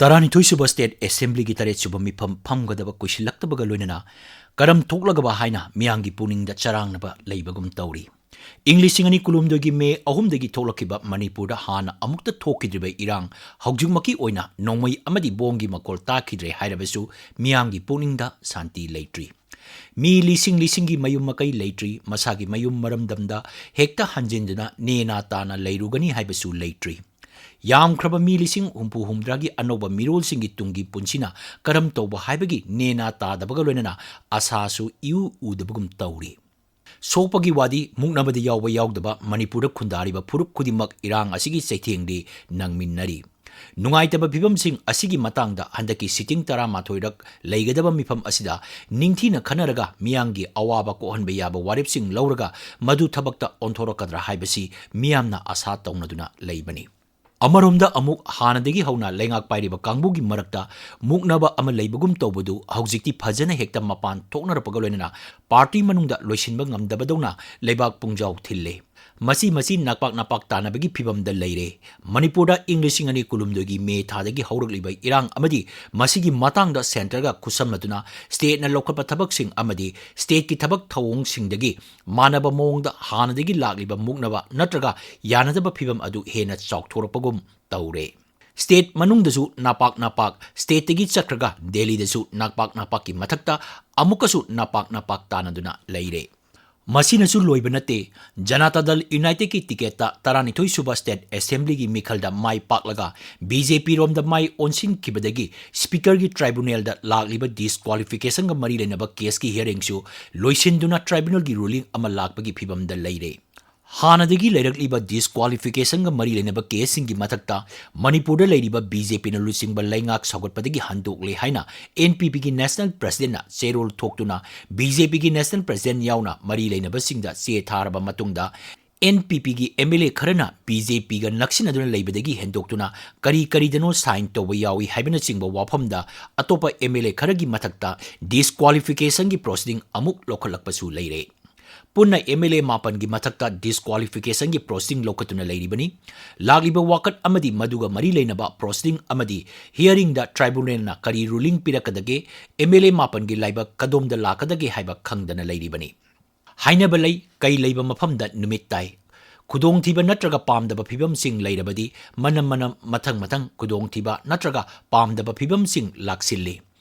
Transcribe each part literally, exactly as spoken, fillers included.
ꯇꯔꯥꯅꯤꯊꯣꯏ ꯁꯨꯕ State Assemblyꯒꯤ ꯇꯔꯦꯠ ꯁꯨꯕ ꯃꯤꯐꯝ ꯐꯝꯒꯗꯕ ꯀꯨꯏꯁꯤꯜꯂꯛꯇꯕꯒ ꯂꯣꯏꯅꯅ ꯀꯔꯝ ꯊꯣꯛꯂꯒꯕ ꯍꯥꯏꯅ ꯃꯤꯌꯥꯝꯒꯤ ꯄꯨꯛꯅꯤꯡꯗ ꯆꯔꯥꯡꯅꯕ ꯂꯩꯕꯒꯨꯝ ꯇꯧꯔꯤ꯫ ꯏꯪ ꯂꯤꯁꯤꯡ ꯑꯅꯤ ꯀꯨꯟꯍꯨꯝꯗꯣꯏꯒꯤ ꯃꯦ ꯑꯍꯨꯝꯗꯒꯤ ꯊꯣꯛꯂꯛꯈꯤꯕ ꯃꯅꯤꯄꯨꯔꯗ ꯍꯥꯟꯅ ꯑꯃꯨꯛꯇ ꯊꯣꯛꯈꯤꯗ꯭ꯔꯤꯕ ꯏꯔꯥꯡ ꯍꯧꯖꯤꯛꯃꯛꯀꯤ ꯑꯣꯏꯅ ꯅꯣꯡꯃꯩ ꯑꯃꯗꯤ ꯕꯣꯝꯒꯤ ꯃꯈꯣꯜ ꯇꯥꯈꯤꯗ꯭ꯔꯦ ꯍꯥꯏꯔꯕꯁꯨ ꯃꯤꯌꯥꯝꯒꯤ ꯄꯨꯛꯅꯤꯡꯗ ꯁꯥꯟꯇꯤ ꯂꯩꯇ꯭ꯔꯤ꯫ ꯃꯤ ꯂꯤꯁꯤꯡ ꯂꯤꯁꯤꯡꯒꯤ ꯃꯌꯨꯝ ꯃꯀꯩ ꯂꯩꯇ꯭ꯔꯤ, ꯃꯁꯥꯒꯤ ꯃꯌꯨꯝ ꯃꯔꯝꯗꯝꯗ ꯍꯦꯛꯇ ꯍꯟꯖꯤꯟꯗꯨꯅ ꯅꯦꯅꯥ ꯇꯥꯅ ꯂꯩꯔꯨꯒꯅꯤ ꯍꯥꯏꯕꯁꯨ ꯂꯩꯇ꯭ꯔꯤ꯫ ꯌꯥꯝꯈ꯭ꯔꯕ ꯃꯤ ꯂꯤꯁꯤꯡ ꯍꯨꯝꯐꯨ ꯍꯨꯝꯗ꯭ꯔꯥꯒꯤ ꯑꯅꯧꯕ ꯃꯤꯔꯣꯜꯁꯤꯡꯒꯤ ꯇꯨꯡꯒꯤ ꯄꯨꯟꯁꯤꯅ ꯀꯔꯝ ꯇꯧꯕ ꯍꯥꯏꯕꯒꯤ ꯅꯦꯅꯥ ꯇꯥꯗꯕꯒ ꯂꯣꯏꯅꯅ ꯑꯁꯥꯁꯨ ꯏꯎ ꯎꯗꯕꯒꯨꯝ ꯇꯧꯔꯤ꯫ ꯁꯣꯛꯄꯒꯤ ꯋꯥꯗꯤ ꯃꯨꯛꯅꯕꯗ ꯌꯥꯎꯕ ꯌꯥꯎꯗꯕ ꯃꯅꯤꯄꯨꯔꯗ ꯈꯨꯟꯗꯥꯔꯤꯕ ꯐꯨꯔꯨꯞ ꯈꯨꯗꯤꯡꯃꯛ ꯏꯔꯥꯡ ꯑꯁꯤꯒꯤ ꯆꯩꯊꯦꯡꯗꯤ ꯅꯪꯃꯤꯟꯅꯔꯤ꯫ ꯅꯨꯡꯉꯥꯏꯇꯕ ꯐꯤꯕꯝꯁꯤꯡ ꯑꯁꯤꯒꯤ ꯃꯇꯥꯡꯗ ꯍꯟꯗꯛꯀꯤ sitting ꯇꯔꯥꯃꯥꯊꯣꯏꯔꯛ ꯂꯩꯒꯗꯕ ꯃꯤꯐꯝ ꯑꯁꯤꯗ ꯅꯤꯡꯊꯤꯅ ꯈꯟꯅꯔꯒ ꯃꯤꯌꯥꯝꯒꯤ ꯑꯋꯥꯕ ꯀꯣꯛꯍꯟꯕ ꯌꯥꯕ ꯋꯥꯔꯦꯞꯁꯤꯡ ꯂꯧꯔꯒ ꯃꯗꯨ ꯊꯕꯛꯇ ꯑꯣꯟꯊꯣꯔꯛꯀꯗ꯭ꯔꯥ ꯍꯥꯏꯕꯁꯤ ꯃꯤꯌꯥꯝꯅ ꯑꯁꯥ ꯇꯧꯅꯗꯨꯅ ꯂꯩꯕꯅꯤ꯫ ꯑꯃꯔꯣꯝꯗ ꯑꯃꯨꯛ ꯍꯥꯟꯅꯗꯒꯤ ꯍꯧꯅ ꯂꯩꯉꯥꯛ ꯄꯥꯏꯔꯤꯕ ꯀꯥꯡꯕꯨꯒꯤ ꯃꯔꯛꯇ ꯃꯨꯛꯅꯕ ꯑꯃ ꯂꯩꯕꯒꯨꯝ ꯇꯧꯕꯗꯨ ꯍꯧꯖꯤꯛꯇꯤ ꯐꯖꯅ ꯍꯦꯛꯇ ꯃꯄꯥꯟ ꯊꯣꯛꯅꯔꯛꯄꯒ ꯂꯣꯏꯅꯅ party ꯃꯅꯨꯡꯗ ꯂꯣꯏꯁꯤꯟꯕ ꯉꯝꯗꯕꯗꯧꯅ ꯂꯩꯕꯥꯛ ꯄꯨꯡꯖꯥꯎ ꯊꯤꯜꯂꯦ꯫ ꯃꯁꯤ, ꯃꯁꯤ ꯅꯥꯛꯄꯥꯛ ꯅꯥꯛꯄꯥꯛ ꯇꯥꯟꯅꯕꯒꯤ ꯐꯤꯕꯝꯗ ꯂꯩꯔꯦ꯫ ꯃꯅꯤꯄꯨꯔꯗ ꯏꯪ ꯂꯤꯁꯤꯡ ꯑꯅꯤ ꯀꯨꯟꯍꯨꯝꯗꯣꯏꯒꯤ ꯃꯦ ꯊꯥꯗꯒꯤ ꯍꯧꯔꯛꯂꯤꯕ ꯏꯔꯥꯡ ꯑꯃꯗꯤ ꯃꯁꯤꯒꯤ ꯃꯇꯥꯡꯗ centreꯒ ꯈꯨꯠꯁꯝꯅꯗꯨꯅ stateꯅ ꯂꯧꯈꯠꯄ ꯊꯕꯛꯁꯤꯡ ꯑꯃꯗꯤ stateꯀꯤ ꯊꯕꯛ ꯊꯧꯑꯣꯡꯁꯤꯡꯗꯒꯤ ꯃꯥꯟꯅꯕ ꯃꯑꯣꯡꯗ ꯍꯥꯟꯅꯗꯒꯤ ꯂꯥꯛꯂꯤꯕ ꯃꯨꯛꯅꯕ ꯅꯠꯇ꯭ꯔꯒ ꯌꯥꯅꯗꯕ ꯐꯤꯕꯝ ꯑꯗꯨ ꯍꯦꯟꯅ ꯆꯥꯎꯊꯣꯔꯛꯄꯒꯨꯝ ꯇꯧꯔꯦ꯫ State ꯃꯅꯨꯡꯗꯁꯨ ꯅꯥꯄꯥꯛ ꯅꯥꯄꯥꯛ stateꯇꯒꯤ ꯆꯠꯈ꯭ꯔꯒ ꯗꯦꯜꯂꯤꯗꯁꯨ ꯅꯥꯄꯥꯛ ꯅꯥꯄꯥꯛꯀꯤ ꯃꯊꯛꯇ ꯑꯃꯨꯛꯀꯁꯨ ꯅꯥꯄꯥꯛ ꯅꯥꯄꯥꯛ ꯇꯥꯟꯅꯗꯨꯅ ꯂꯩꯔꯦ꯫ ꯃꯁꯤꯅꯁꯨ ꯂꯣꯏꯕ ꯅꯠꯇꯦ꯫ ꯖꯅꯇꯥ ꯗꯜ ꯌꯨꯅꯥꯏꯇꯦꯗꯀꯤ ticketꯇ ꯇꯔꯥꯅꯤꯊꯣꯏ ꯁꯨꯕ State Assemblyꯒꯤ ꯃꯤꯈꯜꯗ ꯃꯥꯏ ꯄꯥꯛꯂꯒ BJP ꯔꯣꯝꯗ ꯃꯥꯏ ꯑꯣꯟꯁꯤꯟꯈꯤꯕꯗꯒꯤ Speakerꯒꯤ tribunalꯗ ꯂꯥꯛꯂꯤꯕ disqualificationꯒ ꯃꯔꯤ ꯂꯩꯅꯕ caseꯀꯤ hearingꯁꯨ ꯂꯣꯏꯁꯤꯟꯗꯨꯅ tribunalꯒꯤ ruling ꯑꯃ ꯂꯥꯛꯄꯒꯤ ꯐꯤꯕꯝꯗ ꯂꯩꯔꯦ꯫ ꯍꯥꯟꯅꯗꯒꯤ ꯂꯩꯔꯛꯂꯤꯕ disqualificationꯒ ꯃꯔꯤ ꯂꯩꯅꯕ caseꯁꯤꯡꯒꯤ ꯃꯊꯛꯇ ꯃꯅꯤꯄꯨꯔꯗ ꯂꯩꯔꯤꯕ BJPꯅ ꯂꯨꯆꯤꯡꯕ ꯂꯩꯉꯥꯛ ꯁꯧꯒꯠꯄꯗꯒꯤ ꯍꯟꯗꯣꯛꯂꯦ ꯍꯥꯏꯅ NPPꯒꯤ National Presidentꯅ ꯆꯦꯔꯣꯜ ꯊꯣꯛꯇꯨꯅ BJPꯒꯤ National President ꯌꯥꯎꯅ ꯃꯔꯤ ꯂꯩꯅꯕꯁꯤꯡꯗ ꯆꯦ ꯊꯥꯔꯕ ꯃꯇꯨꯡꯗ NPPꯒꯤ MLA ꯈꯔꯅ BJPꯒ ꯅꯛꯁꯤꯟꯅꯗꯨꯅ ꯂꯩꯕꯗꯒꯤ ꯍꯦꯟꯗꯣꯛꯇꯨꯅ ꯀꯔꯤ ꯀꯔꯤꯗꯅꯣ sign ꯇꯧꯕ ꯌꯥꯎꯏ ꯍꯥꯏꯕꯅꯆꯤꯡꯕ ꯋꯥꯐꯝꯗ ꯑꯇꯣꯞꯄ MLA ꯈꯔꯒꯤ ꯃꯊꯛꯇ disqualificationꯒꯤ proceeding ꯑꯃꯨꯛ ꯂꯧꯈꯠꯂꯛꯄꯁꯨ ꯂꯩꯔꯦ꯫ ꯄꯨꯟꯅ M L A ꯃꯥꯄꯟꯒꯤ ꯃꯊꯛꯇ disqualificationꯒꯤ proceeding ꯂꯧꯈꯠꯇꯨꯅ ꯂꯩꯔꯤꯕꯅꯤ꯫ ꯂꯥꯛꯂꯤꯕ ꯋꯥꯀꯠ ꯑꯃꯗꯤ ꯃꯗꯨꯒ ꯃꯔꯤ ꯂꯩꯅꯕ proceeding ꯑꯃꯗꯤ hearingꯗ tribunalꯅ ꯀꯔꯤ ruling ꯄꯤꯔꯛꯀꯗꯒꯦ, M L A ꯃꯥꯄꯟꯒꯤ ꯂꯥꯏꯕꯛ ꯀꯗꯣꯝꯗ ꯂꯥꯛꯀꯗꯒꯦ ꯍꯥꯏꯕ ꯈꯪꯗꯅ ꯂꯩꯔꯤꯕꯅꯤ꯫ ꯍꯥꯏꯅꯕ ꯂꯩ, ꯀꯩ ꯂꯩꯕ ꯃꯐꯝꯗ ꯅꯨꯃꯤꯠ ꯇꯥꯏ꯫ ꯈꯨꯗꯣꯡꯊꯤꯕ ꯅꯠꯇ꯭ꯔꯒ ꯄꯥꯝꯗꯕ ꯐꯤꯕꯝꯁꯤꯡ ꯂꯩꯔꯕꯗꯤ ꯃꯅꯝ ꯃꯅꯝ ꯃꯊꯪ ꯃꯊꯪ ꯈꯨꯗꯣꯡꯊꯤꯕ ꯅꯠꯇ꯭ꯔꯒ ꯄꯥꯝꯗꯕ ꯐꯤꯕꯝꯁꯤꯡ ꯂꯥꯛꯁꯤꯜꯂꯤ꯫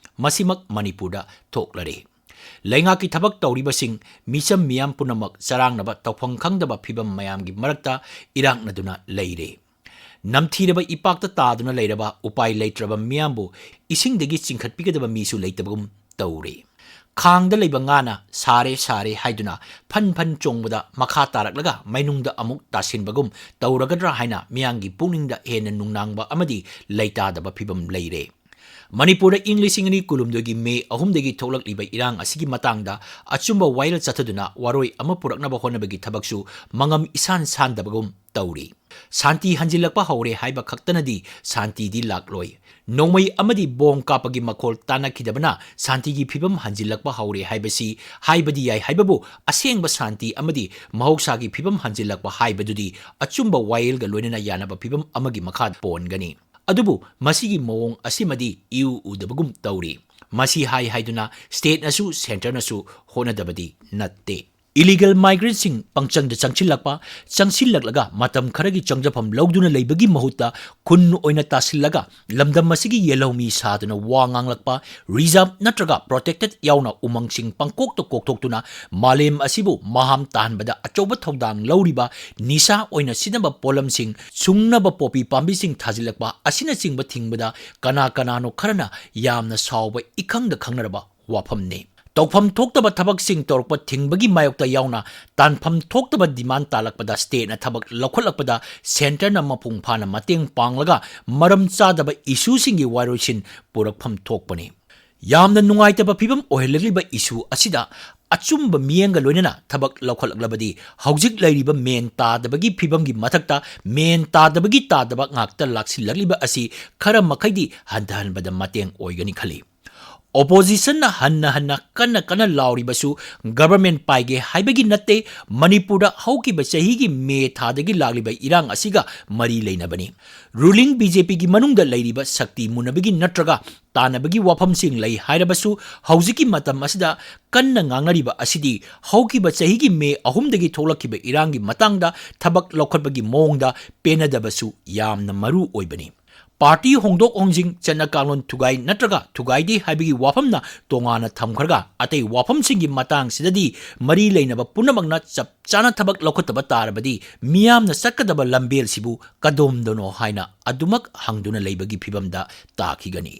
ꯃꯁꯤꯃꯛ ꯃꯅꯤꯄꯨꯔꯗ ꯊꯣꯛꯂꯔꯦ꯫ ꯂꯩꯉꯥꯛꯀꯤ ꯊꯕꯛ ꯇꯧꯔꯤꯕꯁꯤꯡ, ꯃꯤꯆꯝ ꯃꯤꯌꯥꯝ ꯄꯨꯝꯅꯃꯛ ꯆꯔꯥꯡꯅꯕ ꯇꯧꯐꯝ ꯈꯪꯗꯕ ꯐꯤꯕꯝ ꯃꯌꯥꯝꯒꯤ ꯃꯔꯛꯇ ꯏꯔꯥꯛꯅꯗꯨꯅ ꯂꯩꯔꯦ꯫ ꯅꯝꯊꯤꯔꯕ ꯏꯄꯥꯛꯇ ꯇꯥꯗꯨꯅ ꯂꯩꯔꯕ ꯎꯄꯥꯏ ꯂꯩꯇ꯭ꯔꯕ ꯃꯤꯌꯥꯝꯕꯨ ꯏꯁꯤꯡꯗꯒꯤ ꯆꯤꯡꯈꯠꯄꯤꯒꯗꯕ ꯃꯤꯁꯨ ꯂꯩꯇꯕꯒꯨꯝ ꯇꯧꯔꯦ꯫ ꯈꯥꯡꯗ ꯂꯩꯕ ꯉꯥꯅ "ꯁꯥꯔꯦ, ꯁꯥꯔꯦ" ꯍꯥꯏꯗꯨꯅ ꯐꯟ ꯐꯟ ꯆꯣꯡꯕꯗ ꯃꯈꯥ ꯇꯥꯔꯛꯂꯒ ꯃꯩꯅꯨꯡꯗ ꯑꯃꯨꯛ ꯇꯥꯁꯤꯟꯕꯒꯨꯝ ꯇꯧꯔꯒꯗ꯭ꯔꯥ ꯍꯥꯏꯅ ꯃꯤꯌꯥꯝꯒꯤ ꯄꯨꯛꯅꯤꯡꯗ ꯍꯦꯟꯅ ꯅꯨꯡꯅꯥꯡꯕ ꯑꯃꯗꯤ ꯂꯩꯇꯥꯗꯕ ꯐꯤꯕꯝ ꯂꯩꯔꯦ꯫ ꯃꯅꯤꯄꯨꯔꯗ ꯏꯪ ꯂꯤꯁꯤꯡ ꯑꯅꯤ ꯀꯨꯟꯍꯨꯝꯗꯣꯏꯒꯤ ꯃꯦ ꯑꯍꯨꯝꯗꯒꯤ ꯊꯣꯛꯂꯛꯂꯤꯕ ꯏꯔꯥꯡ ꯑꯁꯤꯒꯤ ꯃꯇꯥꯡꯗ ꯑꯆꯨꯝꯕ ꯋꯥꯌꯦꯜ ꯆꯠꯊꯗꯨꯅ ꯋꯥꯔꯣꯏ ꯑꯃ ꯄꯨꯔꯛꯅꯕ ꯍꯣꯠꯅꯕꯒꯤ ꯊꯕꯛꯁꯨ ꯃꯉꯝ ꯏꯁꯥꯟ ꯁꯥꯟꯗꯕꯒꯨꯝ ꯇꯧꯔꯤ꯫ ꯁꯥꯟꯇꯤ ꯍꯟꯖꯤꯜꯂꯛꯄ ꯍꯧꯔꯦ ꯍꯥꯏꯕ ꯈꯛꯇꯅꯗꯤ ꯁꯥꯟꯇꯤꯗꯤ ꯂꯥꯛꯂꯣꯏ꯫ ꯅꯣꯡꯃꯩ ꯑꯃꯗꯤ ꯕꯣꯝ ꯀꯥꯞꯄꯒꯤ ꯃꯈꯣꯜ ꯇꯥꯟꯅꯈꯤꯗꯕꯅ ꯁꯥꯟꯇꯤꯒꯤ ꯐꯤꯕꯝ ꯍꯟꯖꯤꯜꯂꯛꯄ ꯍꯧꯔꯦ ꯍꯥꯏꯕꯁꯤ ꯍꯥꯏꯕꯗꯤ ꯌꯥꯏ ꯍꯥꯏꯕꯕꯨ, ꯑꯁꯦꯡꯕ ꯁꯥꯟꯇꯤ ꯑꯃꯗꯤ ꯃꯍꯧꯁꯥꯒꯤ ꯐꯤꯕꯝ ꯍꯟꯖꯤꯜꯂꯛꯄ ꯍꯥꯏꯕꯗꯨꯗꯤ ꯑꯆꯨꯝꯕ ꯋꯥꯌꯦꯜꯒ ꯂꯣꯏꯅꯅ ꯌꯥꯅꯕ ꯐꯤꯕꯝ ꯑꯃꯒꯤ ꯃꯈꯥ ꯄꯣꯟꯒꯅꯤ꯫ ꯑꯗꯨꯕꯨ ꯃꯁꯤꯒꯤ ꯃꯑꯣꯡ ꯑꯁꯤꯃꯗꯤ ꯏꯎ ꯎꯗꯕꯒꯨꯝ ꯇꯧꯔꯤ꯫ ꯃꯁꯤ ꯍꯥꯏ ꯍꯥꯏꯗꯨꯅ stateꯅꯁꯨ centreꯅꯁꯨ ꯍꯣꯠꯅꯗꯕꯗꯤ ꯅꯠꯇꯦ꯫ Illegal migrantꯁꯤꯡ ꯄꯪꯆꯪꯗ ꯆꯪꯁꯤꯜꯂꯛꯄ, ꯆꯪꯁꯤꯜꯂꯛꯂꯒ ꯃꯇꯝ ꯈꯔꯒꯤ ꯆꯪꯖꯐꯝ ꯂꯧꯗꯨꯅ ꯂꯩꯕꯒꯤ ꯃꯍꯨꯠꯇ ꯈꯨꯟ ꯑꯣꯏꯅ ꯇꯥꯁꯤꯜꯂꯒ ꯂꯝꯗꯝ ꯑꯁꯤꯒꯤ ꯌꯦꯜꯍꯧꯃꯤ ꯁꯥꯗꯨꯅ ꯋꯥ ꯉꯥꯡꯂꯛꯄ, reserve ꯅꯠꯇ꯭ꯔꯒ protected ꯌꯥꯎꯅ ꯎꯃꯪꯁꯤꯡ ꯄꯪꯀꯣꯛꯇ ꯀꯣꯛꯊꯣꯛꯇꯨꯅ ꯃꯥꯂꯦꯝ ꯑꯁꯤꯕꯨ ꯃꯍꯥꯝ ꯇꯥꯍꯟꯕꯗ ꯑꯆꯧꯕ ꯊꯧꯗꯥꯡ ꯂꯧꯔꯤꯕ ꯅꯤꯁꯥ ꯑꯣꯏꯅ ꯁꯤꯖꯤꯟꯅꯕ ꯄꯣꯠꯂꯝꯁꯤꯡ ꯁꯨꯡꯅꯕ ꯄꯣꯄꯤ ꯄꯥꯝꯕꯤꯁꯤꯡ ꯊꯥꯖꯤꯜꯂꯛꯄ ꯑꯁꯤꯅꯆꯤꯡꯕ ꯊꯤꯡꯕꯗ ꯀꯅꯥ ꯀꯅꯥꯅꯣ ꯈꯔꯅ ꯌꯥꯝꯅ ꯁꯥꯎꯕ ꯏꯈꯪꯗ ꯈꯪꯅꯔꯕ ꯋꯥꯐꯝꯅꯤ꯫ ꯇꯧꯐꯝ ꯊꯣꯛꯇꯕ ꯊꯕꯛꯁꯤꯡ ꯇꯧꯔꯛꯄ ꯊꯤꯡꯕꯒꯤ ꯃꯥꯌꯣꯛꯇ ꯌꯥꯎꯅ ꯇꯥꯟꯐꯝ ꯊꯣꯛꯇꯕ demand ꯇꯥꯜꯂꯛꯄꯗ stateꯅ ꯊꯕꯛ ꯂꯧꯈꯠꯂꯛꯄꯗ centreꯅ ꯃꯄꯨꯡ ꯐꯥꯅ ꯃꯇꯦꯡ ꯄꯥꯡꯂꯒ ꯃꯔꯝ ꯆꯥꯗꯕ issueꯁꯤꯡꯒꯤ ꯋꯥꯔꯣꯏꯁꯤꯟ ꯄꯨꯔꯛꯐꯝ ꯊꯣꯛꯄꯅꯤ꯫ ꯌꯥꯝꯅ ꯅꯨꯡꯉꯥꯏꯇꯕ ꯐꯤꯕꯝ ꯑꯣꯏꯍꯜꯂꯛꯂꯤꯕ issue ꯑꯁꯤꯗ ꯑꯆꯨꯝꯕ ꯃꯤꯠꯌꯦꯡꯒ ꯂꯣꯏꯅꯅ ꯊꯕꯛ ꯂꯧꯈꯠꯂꯛꯂꯕꯗꯤ ꯍꯧꯖꯤꯛ ꯂꯩꯔꯤꯕ ꯃꯦꯟ ꯇꯥꯗꯕꯒꯤ ꯐꯤꯕꯝꯒꯤ ꯃꯊꯛꯇ ꯃꯦꯟ ꯇꯥꯗꯕꯒꯤ ꯇꯥꯗꯕ ꯉꯥꯛꯇ ꯂꯥꯛꯁꯤꯜꯂꯛꯂꯤꯕ ꯑꯁꯤ ꯈꯔ ꯃꯈꯩꯗꯤ ꯍꯟꯊꯍꯟꯕꯗ ꯃꯇꯦꯡ ꯑꯣꯏꯒꯅꯤ ꯈꯜꯂꯤ꯫ Oppositionꯅ ꯍꯟꯅ ꯍꯟꯅ ꯀꯟꯅ ꯀꯟꯅ ꯂꯥꯎꯔꯤꯕꯁꯨ government ꯄꯥꯏꯒꯦ ꯍꯥꯏꯕꯒꯤ ꯅꯠꯇꯦ, ꯃꯅꯤꯄꯨꯔꯗ ꯍꯧꯈꯤꯕ ꯆꯍꯤꯒꯤ ꯃꯦ ꯊꯥꯗꯒꯤ ꯂꯥꯛꯂꯤꯕ ꯏꯔꯥꯡ ꯑꯁꯤꯒ ꯃꯔꯤ ꯂꯩꯅꯕꯅꯤ꯫ Ruling BJPꯒꯤ ꯃꯅꯨꯡꯗ ꯂꯩꯔꯤꯕ ꯁꯛꯇꯤ ꯃꯨꯟꯅꯕꯒꯤ ꯅꯠꯇ꯭ꯔꯒ ꯇꯥꯟꯅꯕꯒꯤ ꯋꯥꯐꯝꯁꯤꯡ ꯂꯩ ꯍꯥꯏꯔꯕꯁꯨ, ꯍꯧꯖꯤꯛꯀꯤ ꯃꯇꯝ ꯑꯁꯤꯗ ꯀꯟꯅ ꯉꯥꯡꯅꯔꯤꯕ ꯑꯁꯤꯗꯤ ꯍꯧꯈꯤꯕ ꯆꯍꯤꯒꯤ ꯃꯦ ꯑꯍꯨꯝꯗꯒꯤ ꯊꯣꯛꯂꯛꯈꯤꯕ ꯏꯔꯥꯡꯒꯤ ꯃꯇꯥꯡꯗ ꯊꯕꯛ ꯂꯧꯈꯠꯄꯒꯤ ꯃꯑꯣꯡꯗ ꯄꯦꯟꯅꯗꯕꯁꯨ ꯌꯥꯝꯅ ꯃꯔꯨ ꯑꯣꯏꯕꯅꯤ꯫ Party ꯍꯣꯡꯗꯣꯛ ꯍꯣꯡꯖꯤꯟ, ꯆꯠꯅ ꯀꯥꯡꯂꯣꯟ ꯊꯨꯒꯥꯏ ꯅꯠꯇ꯭ꯔꯒ ꯊꯨꯒꯥꯏꯗꯦ ꯍꯥꯏꯕꯒꯤ ꯋꯥꯐꯝꯅ ꯇꯣꯉꯥꯟꯅ ꯊꯝꯈ꯭ꯔꯒ, ꯑꯇꯩ ꯋꯥꯐꯝꯁꯤꯡꯒꯤ ꯃꯇꯥꯡꯁꯤꯗꯗꯤ ꯃꯔꯤ ꯂꯩꯅꯕ ꯄꯨꯝꯅꯃꯛꯅ ꯆꯞ ꯆꯥꯅ ꯊꯕꯛ ꯂꯧꯈꯠꯇꯕ ꯇꯥꯔꯕꯗꯤ ꯃꯤꯌꯥꯝꯅ ꯆꯠꯀꯗꯕ ꯂꯝꯕꯦꯜꯁꯤꯕꯨ ꯀꯗꯣꯝꯗꯅꯣ ꯍꯥꯏꯅ ꯑꯗꯨꯃꯛ ꯍꯪꯗꯨꯅ ꯂꯩꯕꯒꯤ ꯐꯤꯕꯝꯗ ꯇꯥꯈꯤꯒꯅꯤ꯫